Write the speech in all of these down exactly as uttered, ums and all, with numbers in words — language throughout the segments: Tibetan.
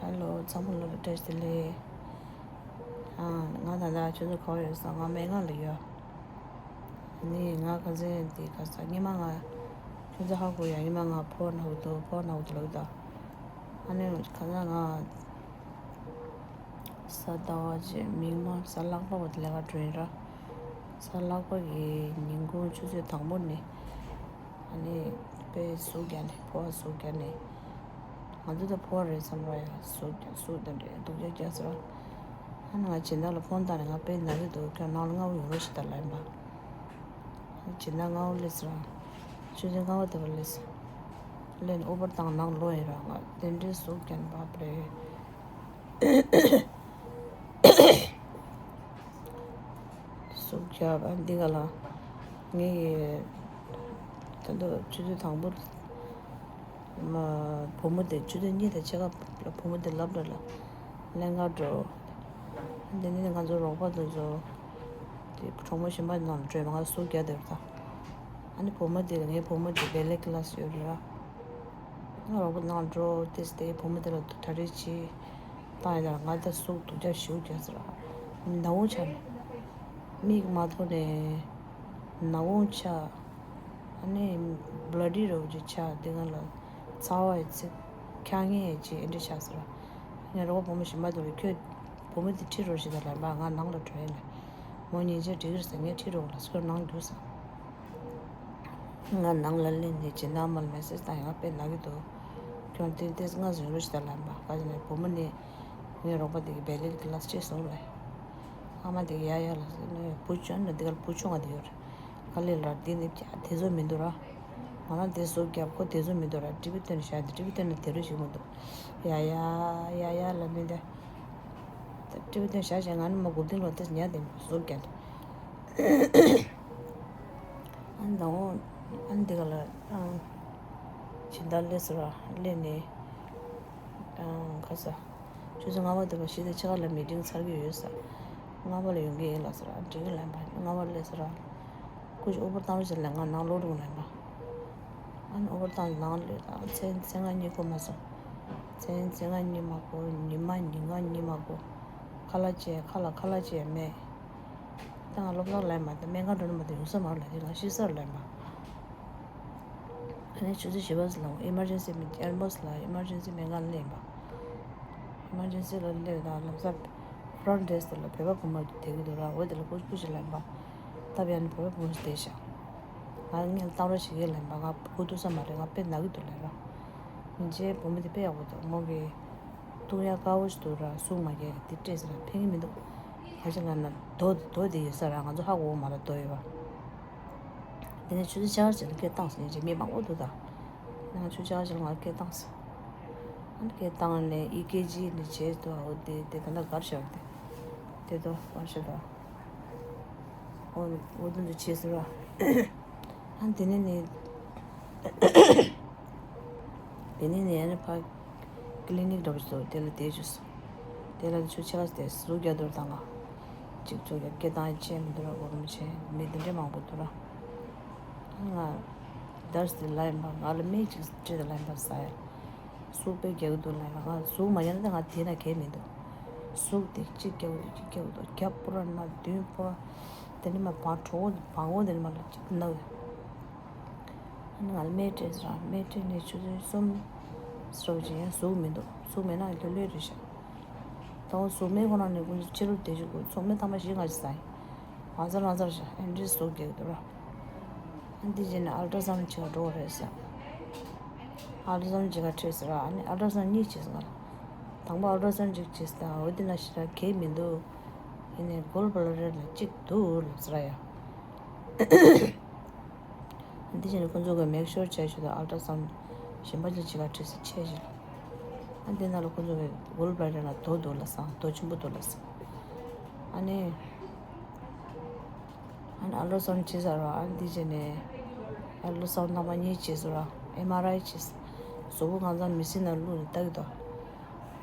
ཧེ་ལོ། ཚང་མ་ལ་བཀྲ་ཤིས་བདེ་ལེགས། ཨ། ང་ད་ལྟ་ཁྱོད་ཚོ་ག་པར་ཡོད་ཟེར། ང་སྨན་ཁང་ལ་ཡོད། ནི་ང་ཁ་སང་དེ་ཁ་སང་ཉི་མ་ང་ཁྱོད་ཚོ་ཧ་གོ་ཡ། ཉི་མ་ང་ཕོ་ན་འུ་ཐུག་ཕོ་ན་འུ་ཐུག་ལབ་ད། ཨ་ནི་ཁ་སང་ང་གཟའ་ཟླ་བ་རྗེས་མིག་དམར་གཟའ་ལྷག་པ་བར་དུ་ལས་ཀ་འགྲོ་ཡིན་ར། གཟའ་ལྷག་པ་གི་ཉིན་གུང་ཆུ་ཚོད་དང་པོ་ནས། ཨ་ནི་དཔེ་ཟུག་རྒྱག་ནས་ཕོ་བ་ཟུག་རྒྱག་ནས། ང་ཚོ་ད་ཕོ་བ་རེད་བསམ་ར་ཡ། ཟུག་རྒྱག་ཟུག་དེ་འདྲའི་སྡུག་ཅག་རྒྱག་ཟེར་ར། ཨ་ནི་ང་སྦྱིན་བདག་ལ་ཕོན་བཏང་ནས། ང་དཔེ་ན་གི་འདུག་ཁྱོད་ནང་ལ་སྔ་པོ་ཡོང་རོགས་བྱེད་དང་ལབ་ཡིན་པ། སྦྱིན་བདག་སྔ་པོ་སླེབས་ཟེར་ར། ཆུ་ཚོད་ལྔ་པ་དེ་པར་སླེབས་ཟེར། སླེབས་ནས་ཨུ་བར་བཏང་ནང་ལོག་ཡིན་ར། ང་དེ་འདྲའི་ཟུག་རྒྱག་ནས་བབ་རེད། ཟུག་རྒྱག་ཨ་འདི་ག་ལ། ངས་ད་དུང་ཆུ་ཚོད་དང་པོ། མ། བུ་མོ་དེ་ཆུ་ཚོད་གཉིས་དང་ཕྱེད་ཀ་ལ་བུ་མོ་དེ་སློབ་གྲྭ་ལ་ལེན་ག་འགྲོ། འདི་ནི་ང་ཚོ་རོགས་པ་དེ་ཚོ་དེ་གྲོགས་མོ་གཞན་པ་ནང་ལ་འགྲོ་མ། ང་ཟུག་རྒྱག་བསྡད་པ་དང་། ཨ་ནི་བུ་མོ་དེ་ལ། ངའི་བུ་མོ་དེ་བེ་ལེ་ཀི་ལ་སི་ཡོད་རེད་ར། ང་རོགས་པ་ནང་འགྲོ་དེ་སྟེ་བུ་མོ་དེ་ལ་གྲ་སྒྲིག་བྱེད་བཏང་ཡིན་ད། ང་ད་ཟུག་སྡུག་ཅག་ཞེ་པོ་རྒྱག་ཟེར་ར། ནག་འོང་ཆགས་ནས། མིག་མ་མཐོང་ནས་ནག་འོང་ཆགས། ཨ་ནི་བླ་ཌི་རོ་ཅིག་ཆགས། དེ་སྒང་ལ་ཚ་བ་ཡི་ཚིག་འཁྱག་ངེས་ཅིག་ཨེ་འདྲ་ཆགས་ཟེར་ར། ངས་རོགས་པ་བུ་མོ་གཞན་པ་དེ་ལ། ཁྱོད་བུ་མོ་དེ་ཁྲིད་རོགས་བྱེད་དང་ལབ་པ། ང་ནང་ལ་འགྲོ་ཡིན་ལབ། མོ་ཉིན་ཆད་འགྲིག་གི་རེད་ཟེར། ངས་ཁྲིད་རོགས་ལབ་ཟེར། ཁྱོད་ནང་རྒྱུགས་ཟེར། ང་ནང་ལ་སླེབས་ནས་སྦྱིན་བདག་མ་ལ་མེ་སེ་ཇི་བཏང་ཡང་དཔེ་ན་གི་འདུག་ཁྱོད་དེ་དེ་སྔ་ཟིན་རོགས་བྱེད་དང་ལབ་པ། ག་ཅི་ནས་བུ་མོ་ནི་ངའི་རོགས་པ་དེ་གི་བེ་ལེ་ཀི་ལ་སི་ཅེས་སོང་ལབ། ཨ་མ་དེ་གི་ཡ་ཡ་ལ་ཟེར་ནས། བུ་ཆུང་ན་འདི་ག་ལ་བུ་ཆུང་ང་དེ་ཡོད་རེད། ག་ལེ་ལ་འདི་ནི་བྱ་དེ་ཚོ་མི་འདུག་ར། ང་རང་དེ་བཟོ་རྒྱབ། ཁོ་དེ་ཚོ་མི་འདུག་ར། ཊི་བི་སྟོན་ནས་བཞག་དེ། ཊི་བི་སྟོན་ནས་དེ་རུ་ཞིག་མི་འདུག་ཡ་ཡ་ཡ་ཡ་ལབ་མི་འདི། ཊི་བི་སྟོན་བཞག་བྱས་ང་ནི་མ་དགུ་བདུན་ལོ་དེ་ཉལ་དེ་བཟོ་རྒྱབ་དེ། ཨ་ནི་ད་འོ། ཨ་ནི་འདི་ག་ལ་ཨང་། སྦྱིན་བདག་སླེབས་ཟེར་ར། སླེབས་ནས་ཨང་། ཁ་ས་ཆུ་ཚོད་ལྔ་པ་དེ་པར་བཞི་དང་ཕྱེད་ཀ་ལ་མི་ཊིང་ཚར་གྱི་ཡོད་ཟེར། ལྔ་པ་ལ་ཡོང་གི་ཡིན་ལབ་ཟེར་ར། འགྲིག་གི་ལབ་པ། ལྔ་པ་སླེབས་ཟེར་ར། སྐུ་མཁྱེན་ཨུ་བར་བཏང་རོགས་བྱེད་ལབ། ང་ནང་ལོག་འགྲོ་ལབ་པ། ཨ་ནི་ཨུ་བར་བཏང་ནང་སླེབས། ཨ། མཚན་མཚན་ང་གཉིད་ཁུག་མ་སོང་། མཚན་མཚན་ང་གཉིད་མ་ཁུག་ཉི་མ་ཉིན་གང་གཉིད་མ་ཁུག་ཁ་ལག་བཅད། ཁ་ལག་ཁ་ལག་བཅད་མེད། ད་ང་སློབ་གྲྭ་ལ་ཡིན་པ་དང་སྨན་ཁང་འགྲོ་ནི་མ་གཏོགས་ཡོང་ས་མ་རེད་ལབ་དུས། ང་ཤི་ས་རེད་ལབ་པ། ཨ་ནི་ཆུ་ཚོད་བཞི་པ་ཙམ་ལ་ཨི་མར་ཇེན་སི་མི། ཨེལ་མོ་སི་ལ་ཨི་མར་ཇེན་སི་སྨན་ཁང་ལ་སླེབས་པ། ཨི་མར་ཇེན་སི་ལ་སླེབས་དང་ལམ་སང་ཕོ་རོན་ཌེ་སི་ཀ་ལ་བོད་པ་བུ་མོ་བསྡད་ཀྱི་འདུག་ར། འོ་དེ་ལ་སྐུ་སྐུ་ཞིག་ལབ་པ། སྟབས་ཡག་ནས་བོད་པ་བུ་མོ་ཞིག་བསྡད་ཤག་ང་ངས་ལྟ་རོགས་བྱེད་ཀྱི་ལབ་པ། ང་སྒུག་ཐུབ་ས་མ་རེད། ང་དཔེ་ན་གི་འདུག་ལབ་ར། ཉིན་རྗེས་བུ་མོ་དེ་དཔེ་ཡག་པོ་འདུག་མོ་གིས་བཏུང་ཡག་དཀར་པོ་ཞིག་འདུག་ར། ཟུག་མ་རྒྱག་གི། དེ་སྤྲད་ཟེར་ན་ཕན་གྱི་མི་འདུག་ག་ཅི་ལབ་ན་རྡོ་རྡོ་དེ་ཡོད་ས་ར། ང་ཚོ་ཧ་གོ་གི་མ་རེད་རྡོ་ཡོད་པ། དེ་ནས་ཆུ་ཚོད་ཆ་ག་ཅིག་ལ་སྐད་བཏང་ཟེར་ནས་ཅིག་མི་མང་པོ་འདུག་ད། ང་ཆུ་ཚོད་ཆ་ག་ཅིག་ལ་ང་སྐད་བཏང་ཟེར། ཨ་ནི་སྐད་བཏང་ནས་ཨི་ཀེ་ཇི་ནས་བྱས་ཏོ། འོ་དེ་དེ་ད་ལྟ་གར་ཤར་དེ། དེ་ཏོ་གར་ཤར་ད། འོ་འོ་དེ་ཚོ་བྱས་ཟེར་བ། ཨ་དེ་ནས་ནི། དེ་ནས་ནི་ཨ་ནི་ཕ་ཀི་ལི་ནིག་འདྲ་པོ་ཞིག་འདུག་དེ་ལ་བསྡད་བཅུག་སོང་། དེ་ལ་ཆུ་ཚོད་ཆ་ག་ཟུག་རྒྱག་འདུག་ད་ང་། གཅིག་ཚོ་ཡ་སྐད་བཏང་ཡ་བྱས་མི་འདུག་ར། སྒོར་མོ་བྱས་མི་དེ་འདྲས་མང་པོ་འདུག་ར། ང་དར་སི་དེ་ལ་ཡིན་པ། ང་ལ་སྨན་གཅིག་སྤྲད་དང་ལ་ཡིན་པ་ཟ་ཡ། ཟུག་དཔེ་རྒྱག་གི་འདུག་ལ་ཡིན་པ། ང་ཟུག་མ་རྒྱག་ན་ད་ང་དེ་ན་གས་མི་འདུག་ཟུག་དེ་གཅིག་རྒྱག་གི་འདུག་གཅིག་རྒྱག་གི་འདུག་རྒྱབ་སྤོ་ར་ན་མདུན་སྤོ་ར། དེ་ནི་མ་བང་གྲོགས་བང་འོག་དེ་ནི་མ་ལ་གཅིག་ན། ཨ་ནི་ང་ལ་སྨན་སྤྲད་ཟེར་ར། སྨན་སྤྲད་ནས་ཆུ་ཚོད་གསུམ་སོ་བཞི་ཡང་ཟུག་མི་འདུག་ཟུག་མེད་ན་ལྷོད་ལྷོད་རེད་ཤག་ད་འོ་ཟུག་མེད་ཁོ་ན་ནས་ཀུན་ཕྱི་རུ་བསྡད་རྒྱུ་དགོས། ཚོགས་མེད་ཐ་མ་བཞི་ལྔ་ཞིག་ཟ་ཡིན། ང་ཚ་ང་ཚར་ཤག་ཨེ་འདྲའི་ཟུག་རྒྱག་གི་འདུག་ར། ཨ་འདི་རྗེས་ནས་ཨལ་ཏྲ་སའུན་བྱེད་ག་འགྲོ་བ་རེད་ཟེར། ཨལ་ཏྲ་སའུན་བྱེད་ག་ཁྲིད་ཟེར་ར། ཨ་ནི་ཨལ་ཏྲ་སའུན་གཉིས་བྱས་ཟེར་ང་ལ། དང་པོ་ཨལ་ཏྲ་སའུན་གཅིག་བྱས་ཟེར། ད་འོ་འདི་ན་ཞེ་དྲག་གས་མི་འདུག་ཡིན་ནའི་གོལ་བྷ་ལ་ཌར་ལ་གཅིག་འདུག་ལབ་ཟེར་ར་ཡ། འདི་བྱས་ནས་ཁོང་ཚོ་གིས་མེག་ཤོར་བྱས་བྱས་ཏེ་ཨལ་ཏྲ་སའུན་གཞན་པ་ཅིག་བྱེད་ག་ཁྲིད་ཟེར་བྱས་བྱས། ཨ་འདི་ནང་ལ་ཁོང་ཚོ་གིས་གོལ་བྷ་ལ་ཌར་ན་རྡོ་འདུག་ལབ་སོང་། རྡོ་ཆེན་པོ་འདུག་ལབ་སོང་། ཨ་ནི་ཨ་ནི་ཨལ་ཏྲ་སའུན་བྱས་ཚར་བ། ཨ་འདི་བྱས་ནས་ཨལ་ཏྲ་སའུན་རྣམ་པ་གཉིས་བྱས་ཚར་བ། ཨེམ་ཨར་ཨའི་བྱས། གཟུགས་པོ་གང་ཚང་མི་སེར་ནང་བླུགས་ནས་ལྟ་གི་འདུག་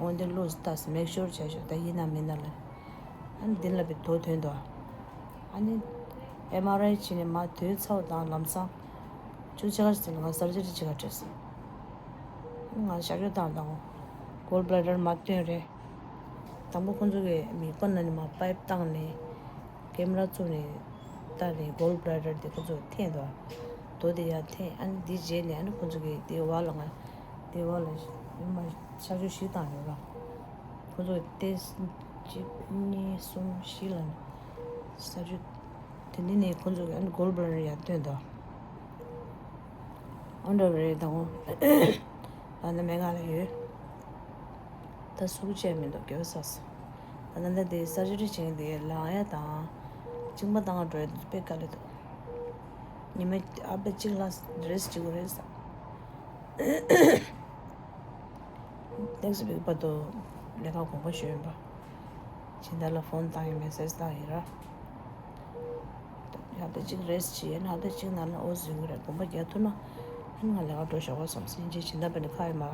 འོ་འདི་བླུགས་ལྟ་ཟེར། མེག་ཤོར་བྱས་བྱས་ད་ཡིན་ནམ་མིན་ནམ་ལབ། ཨ་ནི་འདི་ལ་བའི་རྡོ་ཐོན་འདུག་ཨ་ནི་ཨེམ་ཨར་ཨའི་བྱས་ནས་མར་དོན་ཚར་བ་དང་ལམ་སང་ཆུ་ཚོད་ཕྱེད་ཀ་ཙམ་ལ་ང་སར་ཇི་རི་བྱེད་ག་ཁྲིད་ཟེར། ང་ཞབས་ཞུ་བཏང་དང་ གོལ་བྷ་ལ་ཌར་མར་བཏོན་རེད། དང་པོ་ཁོང་ཚོ་གིས་མིད་པ་ནང་ནས་མར་པའིབ་བཏང་ནས་ཀེམ་ར་བཙུགས་ནས་ལྟ་ནས་གོལ་བྷ་ལ་ཌར་དེ་ཁོང་ཚོ་འཐེན་འདུག་རྡོ་དེ་ཡར་འཐེན། ཨ་ནི་དེ་རྗེས་ནས་ཨ་ནི་ཁོང་ཚོ་གིས་དེ་བར་ལ་ང་དེ་བར་ལ་ཡོད་མ་གཤག་བཅོས་བཞི་བཏང་ཡོད་ར། ཁོང་ཚོ་གིས་ཏོག་ཙམ་གཅིག་གཉིས་གསུམ་བཞི་ལ་ནས་གཤག་བཅོས། དེ་ནས་ནས་ཁོང་ཚོ་གིས་ཨ་ནི་གོལ་བྷ་ལ་ཌར་ཡར་བཏོན་འདུག་འོ་འདྲ་བ་རེད། ད་འོ་ད་ནི་སྨན་ཁང་ལ་ཡོད། ད་ཟུག་བཅད་མི་འདུག་དགེ་བ་བསགས་སོང་། ད་ནི་ད་དེ་སར་ཇི་རི་བྱེད་མཁན་དེ་ལངས་ཡ་དང་གཅིན་པ་བཏང་འགྲོ་ཡ་དེ་དཔེ་དཀའ་ལས་འདུག་ཉི་མ་ཨ་ཕ་གཅིག་ལ་རེ་སི་ཊི་བྱེད་དགོས་རེད་ཟེར། ནེག་སི་ཝིག་བར་དུ་ལས་ཀ་དགོངས་པ་ཞུས་ཡིན་པ། སྦྱིན་བདག་ལ་ཕོན་བཏང་ཡིན། མེ་སེ་ཇི་བཏང་ཡིན་ར། ཡང་ད་གཅིག་རེ་སི་ཊི་བྱས་ན་ད་གཅིག་ནང་ལ་འོ་ཟིན་གི་རེད། དགོངས་པ་རྒྱག་ཐུབ་ན་ཨ་ནི་ང་ལས་ཀ་འགྲོ་ཞོག་པ་བསམ་སེམས་ཅན་སྦྱིན་བདག་པ་ནི་ཁ་ཡོད་མ།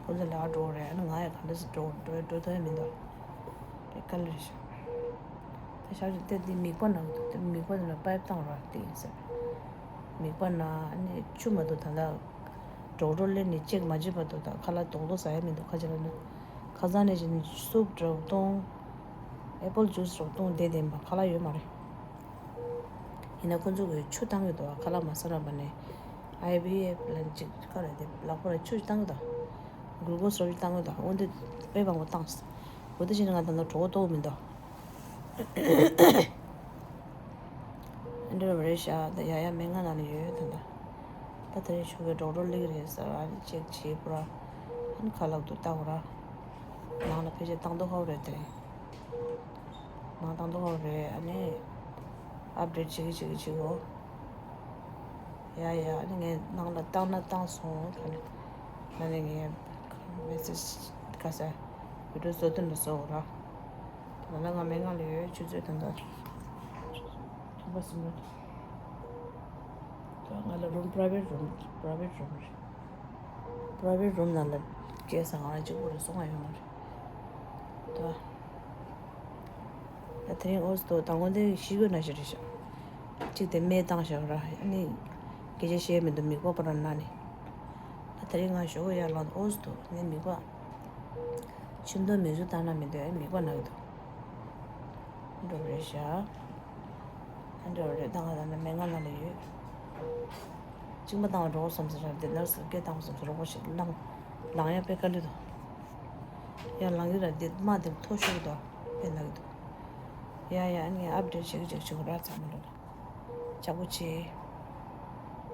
ཁོ་ཚོ་ལས་ཀ་འགྲོ་རེད། ཨ་ནི་ང་ཡང་ག་འདྲ་སེ་འགྲོ་འགྲོ་འགྲོ་ཐུབ་ཡ་མི་འདུག་དེ་དཀའ་ལས་རེད་ཤག་ད་ཤག་ཅིག་དེ་དེ་མིད་པ་ནང་དུ་དེ་མིད་པ་ནང་ལ་པའིབ་བཏང་ར་དེ་ཡིན་ཟེར། མིད་པ་ནང་ཨ་ནི་ཆུ་མ་གཏོགས་ད་ལྟ་ཌོག་ཊར་སླེབས་ནས་ཅེག་མ་བྱས་བར་དུ་ད་ཁ་ལག་རྡོག་རྡོག་ཟ་ཡ་མི་འདུག་ཁ་ཅིག་ལ་ནི་ཁ་སང་ནས་བྱས་ནས་སུབ་འདྲ་བོ་བཏུང་། ཨེ་པལ་ཇུས་འདྲ་བོ་བཏུང་། དེ་བསྟེན་པ་ཁ་ལག་ཡོད་མ་རེད། ཡིན་ན་ཁོ་ཚོ་གིས་ཆུ་བཏང་གི་འདུག་ཁ་ལག་མ་ཟ་རག་པ་ནས་ཨའི་བི་ཨེཕ་ལ་ཅིག་ག་རེ་དེ་ལག་པ་ལ་ཆུ་བཏང་གི་འདུག་གླུ་ཀོ་སི་འདྲ་བོ་ཅིག་བཏང་གི་འདུག་འོ་འདི་དཔེ་མང་པོ་བཏང་སོང་། འོ་དེ་བྱས་ན་ང་ད་ལྟ་གྲོད་ཁོག་ལྟོགས་མི་འདུག་འདི་འདྲ་བ་རེད་ཤག་ད་ཡ་ཡ་སྨན་ཁང་ནང་ལ་ཡོད་ད་ལྟ། ད་དེ་རིང་ཆུ་གི་ཌོག་ཊར་སླེབས་ཀྱི་རེད་ཟེར་བ་ཅེག་བྱེད་པ་ར། ཨ་ནི་ཁ་ལག་དུ་བཏང་ར། ནང་ལ་ཕལ་ཆེར་བཏང་མདོག་ཁ་པོ་རེད་དེ། ནང་བཏང་མདོག་ཁ་པོ་རེད། ཨ་ནི་ཨབ་ཌེཊ་བྱེད་ཀྱི་བྱེད་ཀྱི་བྱེད་གོ། ཡ་ཡ། ཨ་ནི་ངས་ནང་ལ་བཏང་ན་བཏང་སོང་ག་ནི། ཨ་ནི་ངས་མེ་སེ་ཇི་ག་ས་བི་ཌི་ཡོ་བཟོ་དོན་ལ་བཟོ་གོ་ར། ད་ལྟ་ང་སྨན་ཁང་ལ་ཡོད། ཆུ་ཚོད་ད་ལྟ་ཐོག་པ་སུམ་རུ། ད་ང་ལ་རུམ་པ་རའི་ཝེཊ་རུམ། པ་རའི་ཝེཊ་རུམ་རེད། པ་རའི་ཝེཊ་རུམ་ནང་ལ་སྐྱེལ་ས་ང་རང་གཅིག་པོ་རེད། སོང་ང་ཡོད་མ་རེད། ད་ད་དེ་རིང་ཨོ་སི་ཏོ་དང་པོ་འདི་ཤི་གོ་ན་ཤི་རེད་ཤག་གཅིག་དེ་སྨན་བཏང་ཤག་ར། ཨ་ནི་སྐད་ཆ་བཤད་མི་འདུག་མིག་པ་པ་ར་ན་ནི། ད་དེ་རིང་ང་ཞོགས་ཀ་ཡར་ལངས་ཨོ་སི་ཏོ་ངའི་མིག་པ། ཆུ་མདོག་མིག་ཆུ་བཏང་ན་མི་འདོད་མིག་པ་ན་གི་འདུག་འགྲོ་རེད་ཤག་ཨ་འདྲ་བ་རེད། ད་ང་ད་ནི་སྨན་ཁང་ནང་ལ་ཡོད། གཅིན་པ་བཏང་བ་འགྲོ་བསམ་ཟེར་ར། དེ་ནར་སི་སྐད་བཏང་བ་བསམ་ཟེར་རོགས་པ་ཞིག་ལངས། ལངས་ཡ་དཔེ་དཀའ་ལས་འདུག་ཡ་ལངས་ཡོད་ར། དེ་དམག་དེ་མཐོ་ཤོས་འདུག་དཔེ་ན་གི་འདུག་ཡ་ཡ། ཨ་ནི་ཨབ་ཌེཊ་བྱེད་ཀྱི་བྱེད་ཀྱི་བྱེད་དགོས་ར། ཚང་མ་ལ་ལ་ཅག་པོ་བྱེད།